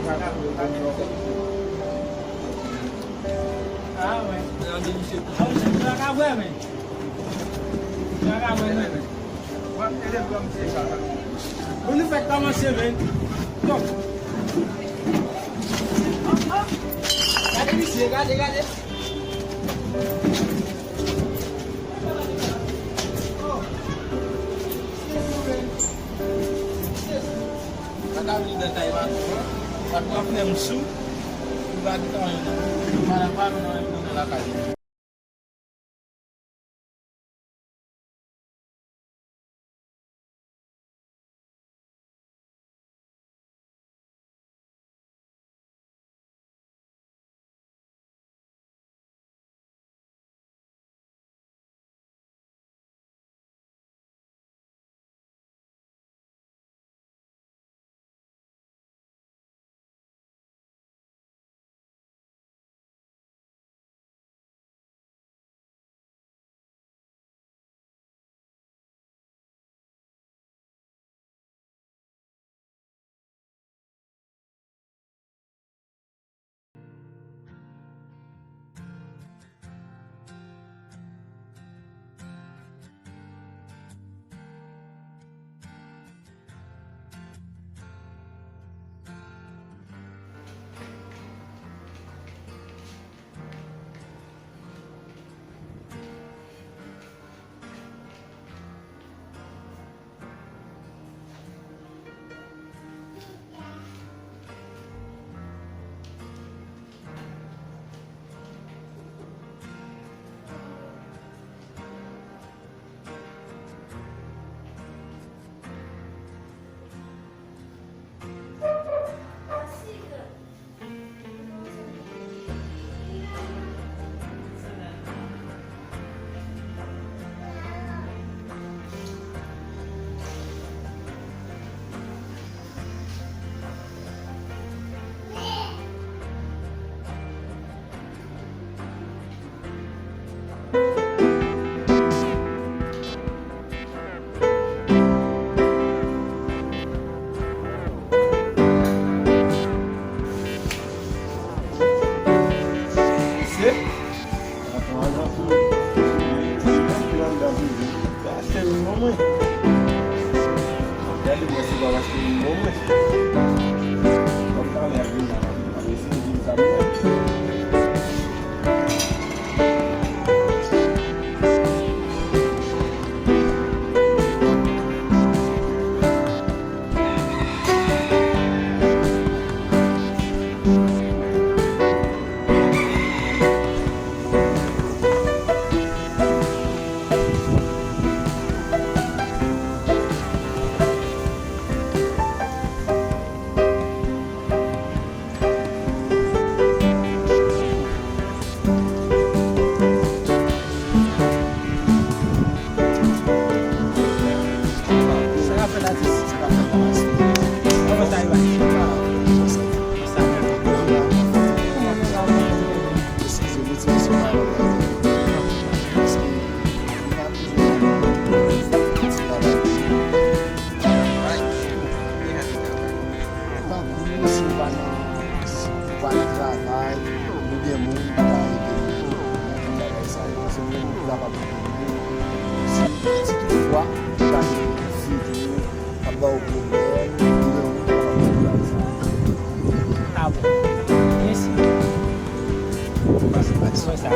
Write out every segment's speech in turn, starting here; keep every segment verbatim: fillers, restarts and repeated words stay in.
Ah, wè. Ah, wè, se pa ka vre, men. Se pa ka vre, men. Bon, nou fèk kòmanse, men. Bon. Gade misye, gade, gade. Sa ka vin nan kay maton an, paske w ap fè m sou, ou pa gen anyen nan, ou pa, pa gen anyen nan lakay. Tankou si w pa nan, si w pa nan travay, nou gen moun ki ka ede nou nan bagay sa yo, se moun ki kapab ede nou. Si, si toutfwa ou pa gen fi w k ap ba w pwoblèm, ou gen moun ki kapab ede w ak sa. A bon. Mèsi. Mwen sa.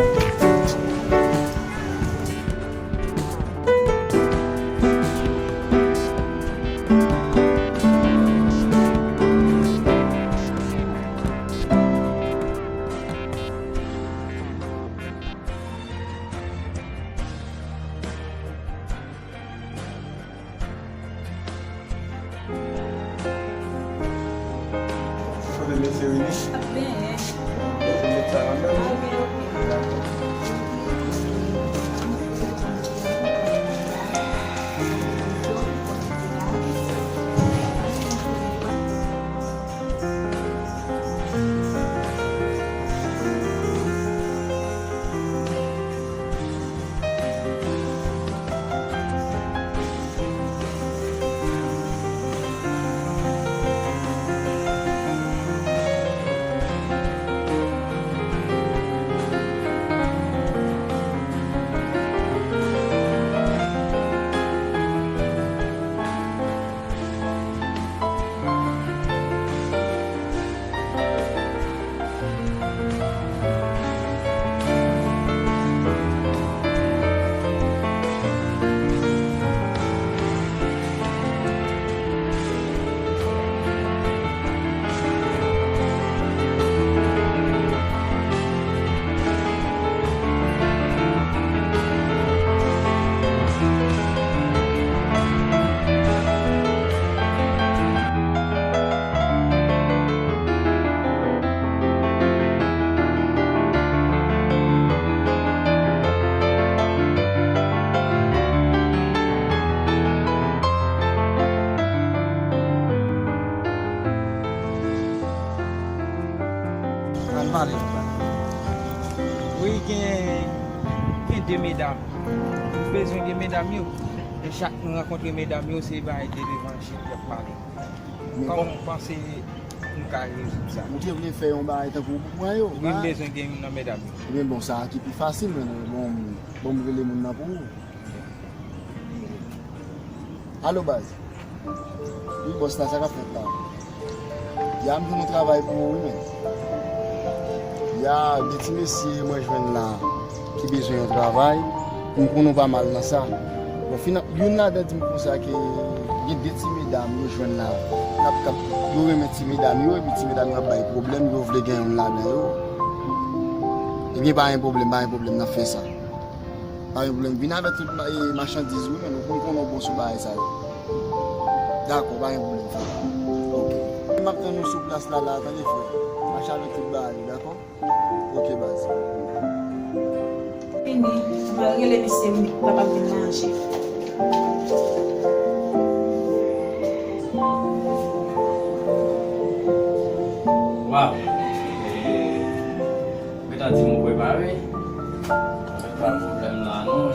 Kote mesye Rini? Ap benyen. Mesye met sa nan men w. Dakò. Gen, gen de medam. M bezwen gen medam yo. E chak nou rankontre medam yo, se bagay de levanjil y ap pale. Men kòman w panse nou ka rezoud sa? Ou te vle fè yon bagay tankou pou pran yo? Wi, m bezwen gen youn nan medam yo. Ebyen, bon, sa a ki pi fasil, men bon, bon, m rele moun nan pou ou. Alo, baz. Wi, bòs la, sa k ap fèt la? Ya, m jwenn yon travay pou ou, wi, men. Ya, de ti mesye mwen jwenn la ki bezwen yon travay. M konnen w pa mal nan sa. Bon, fina-, youn ladan di m konsa ke gen de ti medam yo jwenn la. K ap, k ap, yo renmen ti medam yo, epi ti medam yo ap bay pwoblèm, yo vle gen youn ladan yo. Ebyen, pa gen pwoblèm, pa gen pwoblèm, n ap fè sa. Pa gen pwoblèm. Vin avèk tout ma-, e, machandiz ou, men nou konn konnen w bon sou bagay sa yo. Dakò, pa gen pwoblèm, frè. Oke. M ap tann ou sou plas la, la, tande, frè. Mache avèk tout bagay ou, dakò? Oke, baz. Vini, m al rele mesye m, m kapab vin manje. Waw. E, Mwen ta di m ou prepare. Pa pwoblèm la non.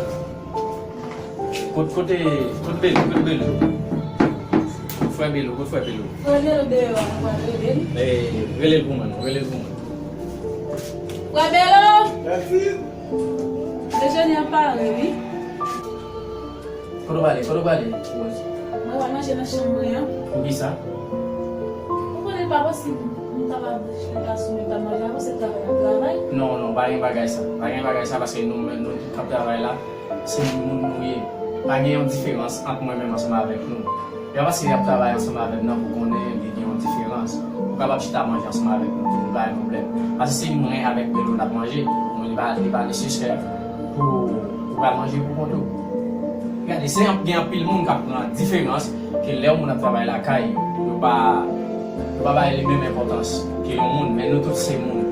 Kot, kote, kot Belo, kot Belo? Kot frè Belo, kot frè Belo? Frè Belo deyò a, nou pral rele l. E, rele l pou mwen non, rele l pou mwen. Frè Belo! Mèsi. Dejene an pare, wi. Kote w prale? Kote w prale, Rose? Mwen pral manje nan chanm mwen an. Poukisa? Ou konnen pa posib m kapab chita sou menm tab manje avè w, se travay n ap travay. Non, non, pa gen bagay sa. Pa gen bagay sa paske nou menm, nou tout k ap travay la, se moun nou ye. Pa gen yon diferans ant mwen menm ansanm avèk nou. E pa paske y ap travay ansanm avè m nan pou konnen li gen yon diferans. Ou kapab chita manje ansanm avèk nou tou, li pa yon pwoblèm. Paske se mwen avèk Belo n ap manje, mwen li pa, li pa nesesè pou ou pral manje pou kont ou. Gade, se anp-, gen anpil moun k ap pran diferans ke lè yon moun ap travay lakay, yo pa, yo pa bay li menm enpòtans ke yon moun, men nou tout se moun.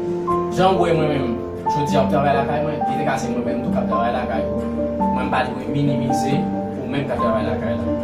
Jan w wè mwen menm, jodi a w ap travay lakay mwen, li te ka se mwen menm tou k ap travay lakay ou. Mwen m pa dwe minimize ou menm k ap travay lakay la.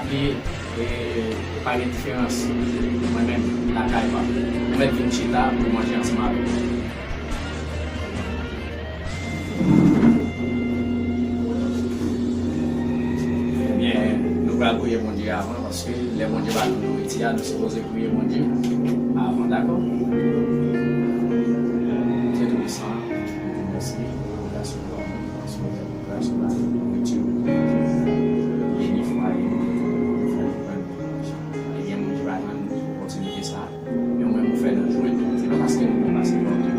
Li, e, pa gen diferans. Mwen menm, lakay pa m. Ou mèt vin chita pou manje ansanm avèk mwen. Ebyen, nou pral priye Bondye avan, paske lè Bondye ba nou nouriti a, nou sipoze priye Bondye avan, dakò? Dye Toupisan, nou di w mèsi pou revelasyon w ba nou, paske w fè nou gras, w ba nou nouriti, w beni fwaye nou, w fè nou pran. Ebyen, Bondye va jwenn opòtinite sa a. Men ou menm ou fè nou jwenn. Se pa paske nou bon, paske lòt yo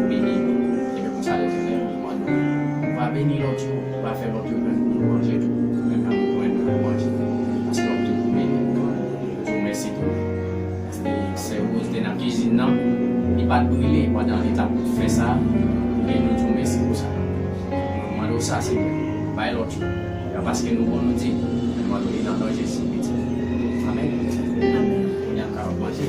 beni. Ebyen, konsa lè jounen, nou mande w, ou va beni lòt yo, ou va fè lòt yo jwenn pou yo manje tou. Menm jan nou jwenn pou nou manje. Paske lòt yo pou beni. Nou di w mèsi tou. Paske sè Rose te nan kizin nan, li pa t brile pandan li t ap fè sa. Ebyen, nou di w mèsi pou sa. Nou mande w sa, Senyè. Bay lòt yo. E pa paske nou bon nou di, men nou mande w li nan non Jezi, pitit. Amèn. Amèn. Kounye a n ka manje.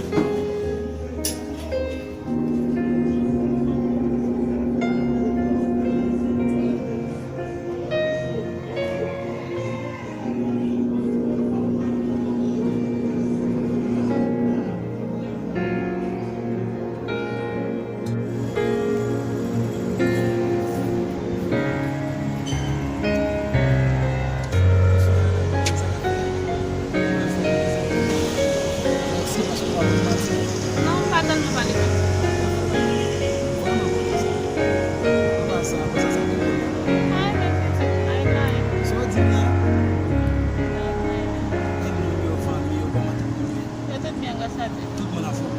Non, m pa tèlman pale. Ay, men pitit, ay, ay. Sa w di m la? Ay, ay. Epi nou yo fanmi yo, kòman tout moun ye? Yo tout byen, gras a Dye. Tout moun anfòm.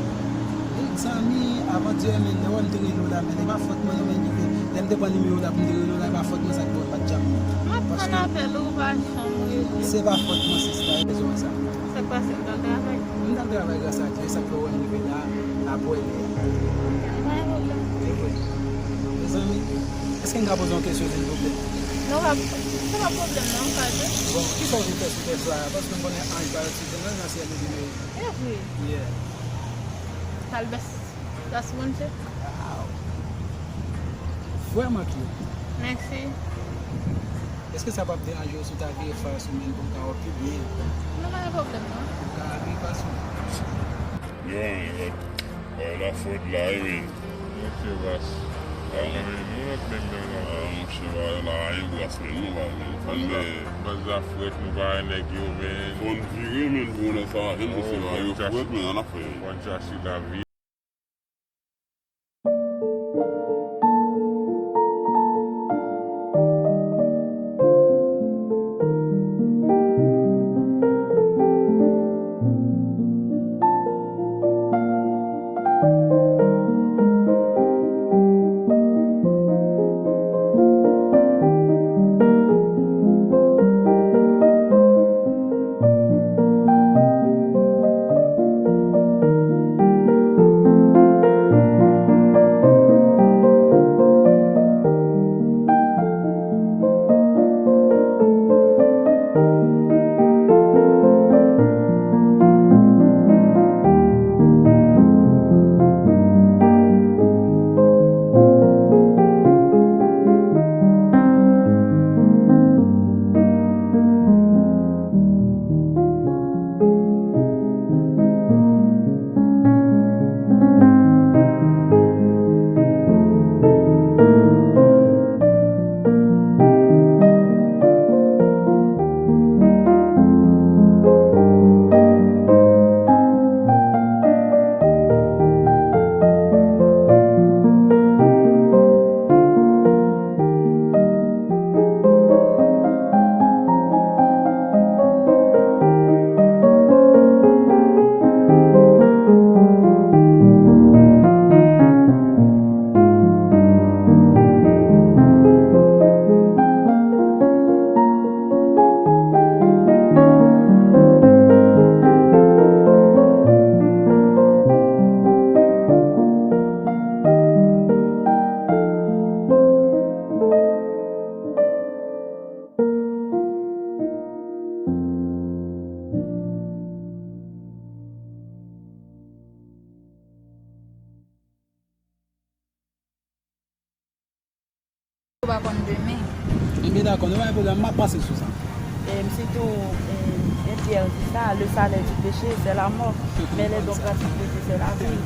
Mezanmi, avan Dye, men lè w wè m te rele w la, men e pa fòt mwen non, men lè m te pran nimewo w la pou m te rele w la, e pa fòt mwen sa k fè w pa t janm. M ap tann apèl ou, ou pa janm rele. Se pa fòt mwen, sista, e bezwen sa. Sa k pase, ou t al travay? M t al travay, gras a Dye, sa k fè w wè m rive la, apre lè a. Pa gen pwoblèm. Se vre. Mezanmi, èske m ka poze yon kesyon, silvouplè? Non, pa, se pa pwoblèm, non, pa de. Bon, kisa w vin fè sou tè sa a? Paske m konnen anj pa yo ti jan nan syèl yo vin. E vre. Yeah. Talbès, gras Bondye. Wow. Vrèman cute. Mèsi. Èske sa p ap deranje w si w ta vire fas ou menm pou m ka wè w pi byen? Non, pa gen pwoblèm, non. Ou ka vire fas ou. Yo, men, lòt, lafòt la, wi, men. Mesye Vas. Anmwey, nou ret menm nan la. Ah, monchè, bagay la, anyen bras, men, nou pa, men, fò n vire. Baz la frèt, nou pa wè nèg yo, men. Fò n vire, men, pou lè sa, jen mesye va, yo frèt, men, an afè. Fò n chache lavi. Ou pa konn demen. Ebyen dakò, nou pa gen pwoblèm, m ap panse sou sa. E m sitou, e, Pyè di sa, le salaire du péché, c'est la mort, mais les dons gratuits de Dieu, c'est la vie.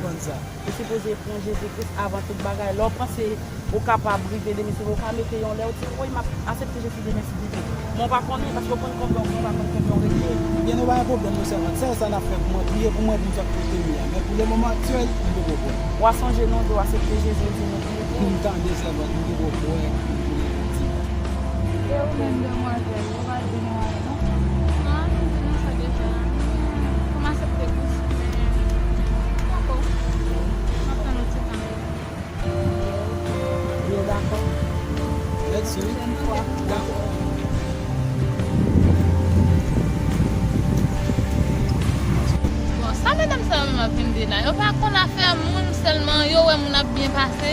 Ou sipoze pran Jezi Kris avan tout bagay. Lè w panse ou kapab rive demen, se ou ka mete yon lè, ou di, "Woy, m ap aksepte Jezi demen si Dye vle." Men w pa konnen, paske w konn konbyen w gen, w pa konn konbyen w regle. Ebyen, nou pa gen pwoblèm, non, sèvant. Sèl sa n ap fè pou mwen, priye pou mwen, pou m sot kote m ye a. Men pou le moman aktyèl, m poko kwè. W a sonje nou, w aksepte Jezi, ou di nou priye pou ou. M tande, sèvant, m poko kwè pou le moman. E ou menm, demwazèl, ou pa di nou anyen, non? Non, nou di nou sa deja. Pou m aksepte Kris, men poko. M ap tann yon ti tan. Yo dakò. Mèsi, wi. Dakò. Bon, sa medam sa yo menm ap vin di la, yo pa konn afè moun sèlman, yo wè moun ap byen pase,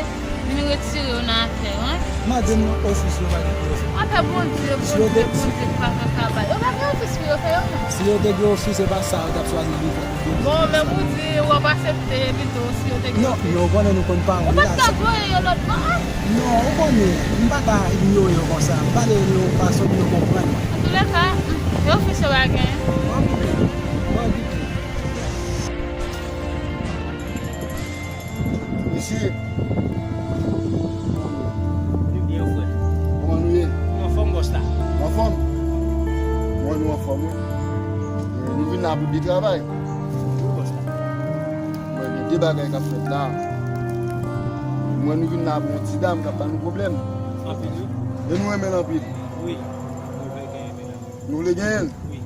vin retire yo nan afè yo, en. Mande m ofis yo pa gen ofis. Afè Bondye, Bondye, Bondye ki pa fè travay. Yo pa gen ofis pou yo fè yo menm. Si yo te gen ofis, se pa sa yo t ap chwazi vin fè pou Bondye. Bon, men pou di, w ap aksepte pito si yo te gen ofis. Non, men ou konnen nou konn pa... Ou pa t ka voye yo lòt bò, en? Non, ou konnen, m pa ka inyore yo konsa. M pale yo fason pou yo konprann mwen. Antoulèka, e ofis yo pa gen. Mwen kite. Mwen kite. Mesye. Nou byen, frè. Kòman nou ye? Nou anfòm, bòs la. Nou anfòm? Mwen, nou anfòm, wi. E, nou vin la pou de travay. Wi, bòs la. Mwen, gen de bagay k ap fèt la. Mwen, nou vin la pou yon ti dam k ap ba nou pwoblèm. Anpil, wi. E nou renmen l anpil. Wi. Nou vle genyen l. Nou vle genyen l. Wi.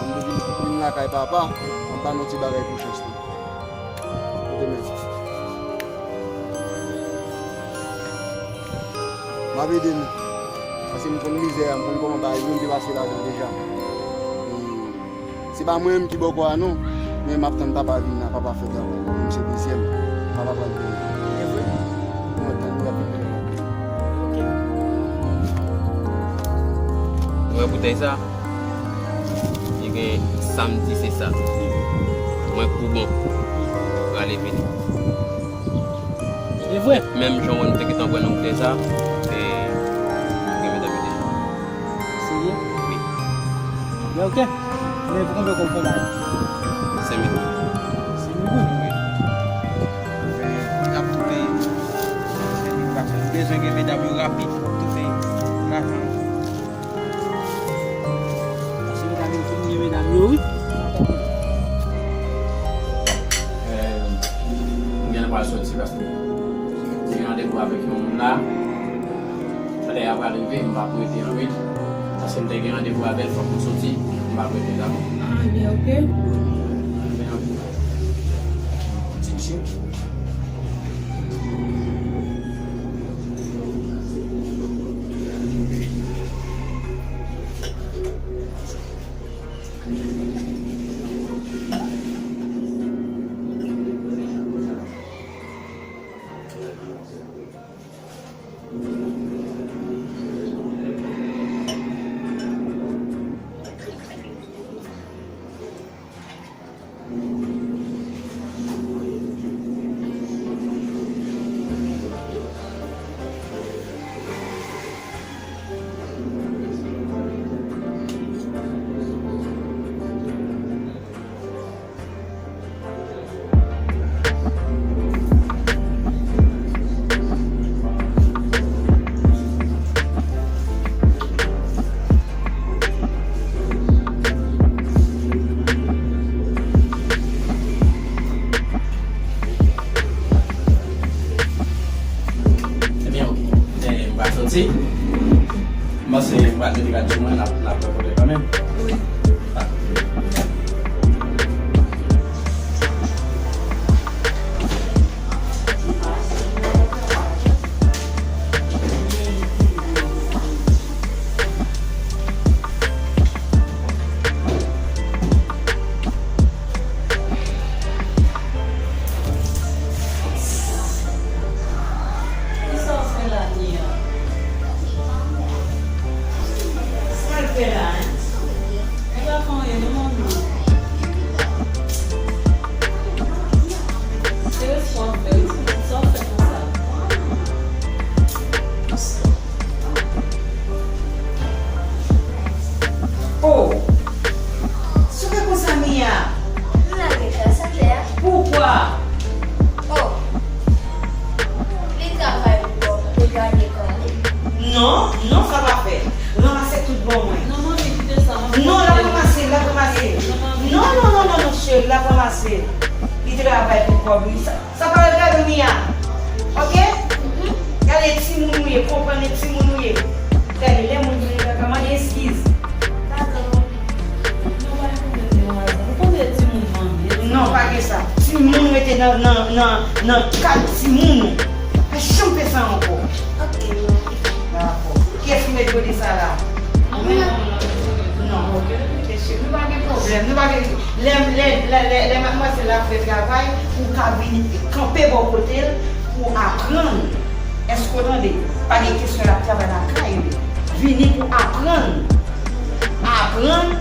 Moun vin, vin lakay papa, m ap ba nou ti bagay pou chans li. Kote men. M ap ede nou. Paske m konn mizè a, m konn kòman bagay yo, m te pase ladan deja. E Se pa mwen menm ki bòkò a non, men m ap tann papa vin la, papa fè travay la, menm se dezyèm, papa pral vini. E vre? Mwen tann li ap vin travay. Ok. Ou wè boutèy sa? Li gen samdi, se sa. Mwen kou bon. Prale vini. E vre? Menm jan w wè nou te gentan bwè nan boutèy sa, e, nou gen medam yo deja. Serye? Wi. Men ok. Men pou konbyen kòb fè la? Senk mil goud. Senk mil goud? Wi. Fè, fòk n ap tou peye. Senk mil goud, paske nou bezwen gen medam yo rapid, fòk tou peye. Lajan. Paske medam yo tout nye medam yo, wi. Eh, m genlè pral soti paske m gen randevou avèk yon moun la. Talè a pral rive, m p ap rete anpil. Paske m te gen randevou avè l, fòk m soti, m p ap rete la. Ah, byen, ok. Byen, ok. Ti mesye. Ebyen, ok. Eh, m pral soti. M panse m pral mete gad sou mwen, n ap, n ap rankontre kanmenm. Wi. Ah. Kisa w fè la, Nia? Sa l fè la, en? Li travay pou kòb li. Sa, sa pa regarde Mia. Oke? Gade timoun ou ye, konprann e timoun ou ye. Gade lè moun vini lakay, mande eskiz. Dakò. Non, pa gen pwoblèm, non, Azan. Ou konnen timoun manmi. Non, pa gen sa. Timoun rete nan, nan, nan, nan kad timoun ou. Pa janm fè sa ankò. Oke, non. Dakò. Kiyès ki met gode sa la? Ou menm? Non, oke. Nou pa gen pwoblèm. Nou pa gen, lè, lè, lè, lè, lè madmwazèl la ap fè travay, ou ka vini kanpe bò kote l pou aprann. Èske w tande? Pa gen kesyon l ap travay lakay li. Vini pou aprann. Aprann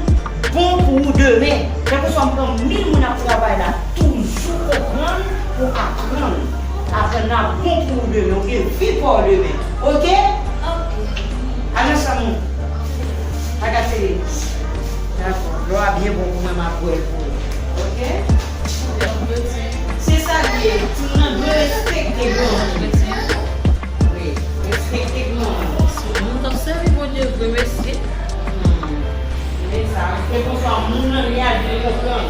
bon pou ou demen. Kèlkeswa m pran mil moun ap travay la, toujou konprann pou aprann. Aprann nan bon pou ou demen, oke? Vi pa w demen, oke? Oke. Al nan chanm ou. Pa gate li. Dakò. Lò a byen bon pou mwen, m ap bwè l pou ou. Oke? Se sa l ye. Timoun nan dwe respekte granmoun. Wi, respekte granmoun. Moun k ap sèvi Bondye vre, mesye. Hmm. Se sa. Se konsa moun nan li a dwe konprann.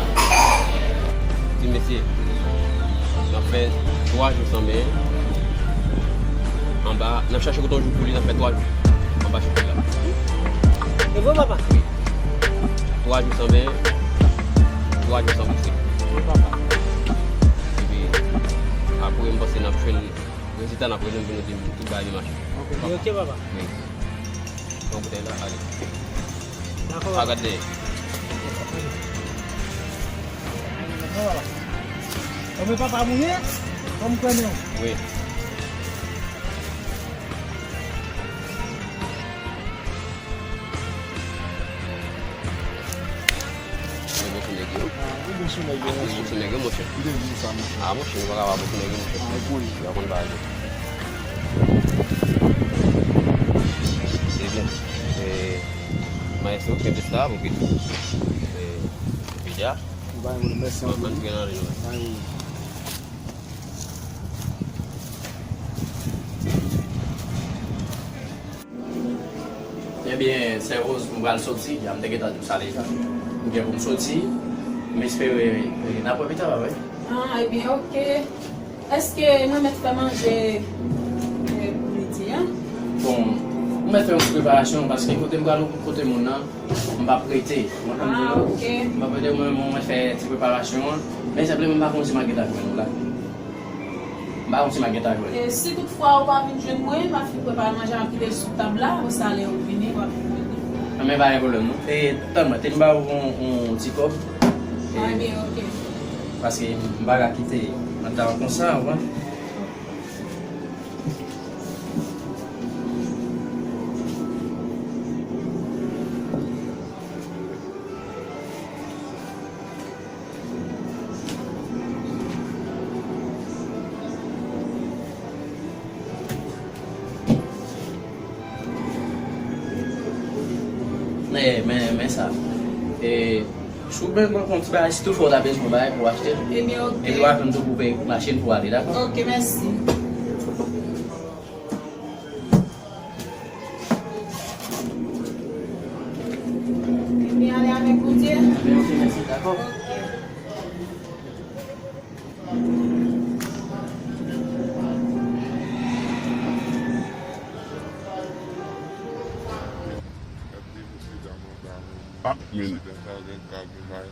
Ti mesye, n ap fè twa jou san benyen. Anba, n ap chache kote yon jou pou li, n ap fè twa jou anba chapèl la. E vre, papa? Wi. Twa jou san benyen, twa jou san bouse. Wi, papa. Epi, apre, m panse n ap jwenn rezilta, n ap rele m pou nou di m tout bagay li mache. Ok, papa. Wi. Pran boutèy la, ale. Dakò, papa. Pa gad dèyè. Bon, men papa, mouye, kòm konnen. Wi. Mwen bon sou nèg yo. Ah, ou bon sou nèg yo, monchè. Ou bon sou nèg yo, monchè. Ou te di sa, monchè. Ah, monchè, nou pa ka pa bon sou nèg yo, monchè. Ah, ou konn bagay yo. Ebyen, eh, maestro, kenbe sa, pou ke, eh, Vidya. Ou bay, mèsi anpil. Ann, ann, ann. Ebyen, sè Rose, m pral soti, m te gentan di w sa deja. M gen pou m soti, m espere, eh, n ap wè pita, pa vre? Ah, ebyen, oke. Èske mwen mèt fè manje, eh, pou midi a? Bon, ou mèt fè yon ti preparasyon, paske kote m pral, kote moun nan, m p ap rete. Ah, oke. M p ap rete, mwen, mwen, mwen fè ti preparasyon an. Men senpleman, m pa konn si m a gentan jwenn ou la. M pa konn si m a gentan jwenn. E si toutfwa ou pa vin jwenn mwen, m ap fin prepare manje, m ap kite l sou tab la, konsa lè ou vini, w ap vin jwenn li. Anben, pa gen pwoblèm, non. E, tann mwen, te m ba ou yon, yon ti kòb. E, ah, byen, oke. Paske m pa ka kite madam konsa, ou konprann? E, men, men sa. E, si w bezwen yon ti bagay, si toutfwa w ta bezwen yon bagay pou w achte l. Ebyen, oke. Epi w ap jwenn tou pou peye machin pou w ale, dakò? Oke, mèsi. Ebyen, ale avèk Bondye. Ebyen, oke, mèsi, dakò. Oke. Ah, men.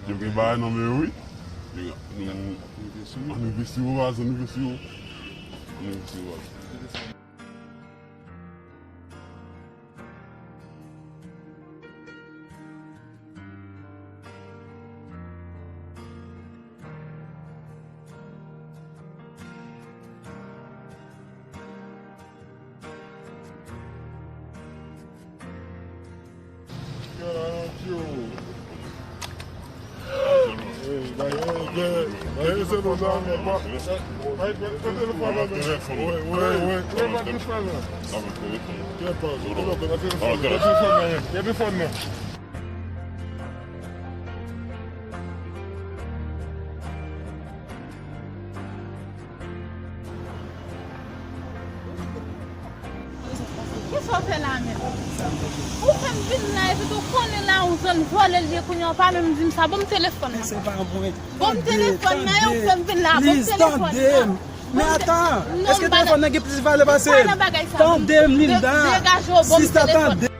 Yo gen bagay nan men yo, wi. Nou, nou, ann rive sou yo, baz, ann rive sou yo. Ann rive sou yo, baz. Sa w fè la menm? Ou fè m vin la, epi tou konnen la, yon zòn vòlè l ye kounye a, ou pa menm di m sa. Ban m telefòn nan. Se pa yon pwen. Ban m telefòn nan, e ou fè m vin la. Ban m telefòn nan. Men atan, èske telefòn nan gen plis valè pase l? Tande m, Linda. Sista, tande.